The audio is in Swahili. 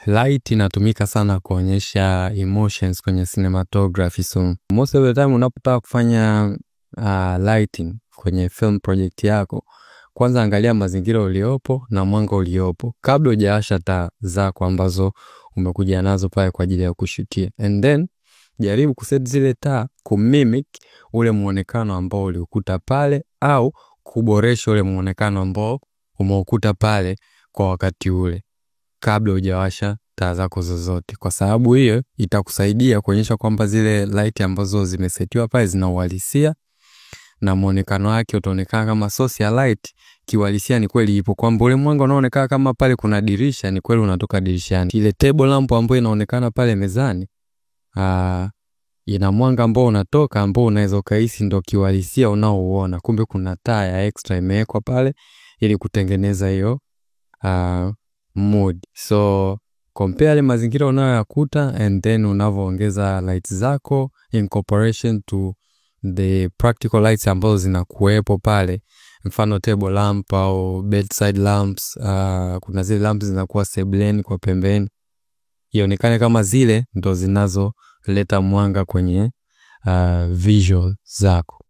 Light inatumika sana kuonyesha emotions kwenye cinematography. So most of the time unapotaka kufanya lighting kwenye film project yako, kwanza angalia mazingira uliopo na mwanga uliopo kabla hujawasha taa zako ambazo umekuja nazo pale kwa ajili ya kushutia, and then jaribu kuset zile taa kumimic ule muonekano ambao uliukuta pale au kuboresha ule muonekano ambao umeukuta pale kwa wakati ule kabla hujawasha taa zako zozote, kwa sababu hiyo itakusaidia kuonyesha kwamba zile light ambazo zimesetiwa pale zina uhalisia na muonekano wake utaonekana kama source ya light kiuhalisia ni kweli ipo, kwamba ule mwanga unaonekana kama pale kuna dirisha ni kweli unatoka dirishani. Ile table lamp ambayo inaonekana pale mezani ina mwanga ambao unatoka ambao unaweza ukahisi ndo kiuhalisia unaouona, kumbe kuna taa ya extra imewekwa pale ili kutengeneza hiyo mood. So compare yale mazingira unayoyakuta and then unavyoongeza lights zako in incorporation to the practical lights ambazo zinakuwepo pale, mfano table lamp au bedside lamps. Kuna zile lamps zinakuwa sebuleni kwa pembeni, ionekane kama zile ndo zinazoleta mwanga kwenye visual zako.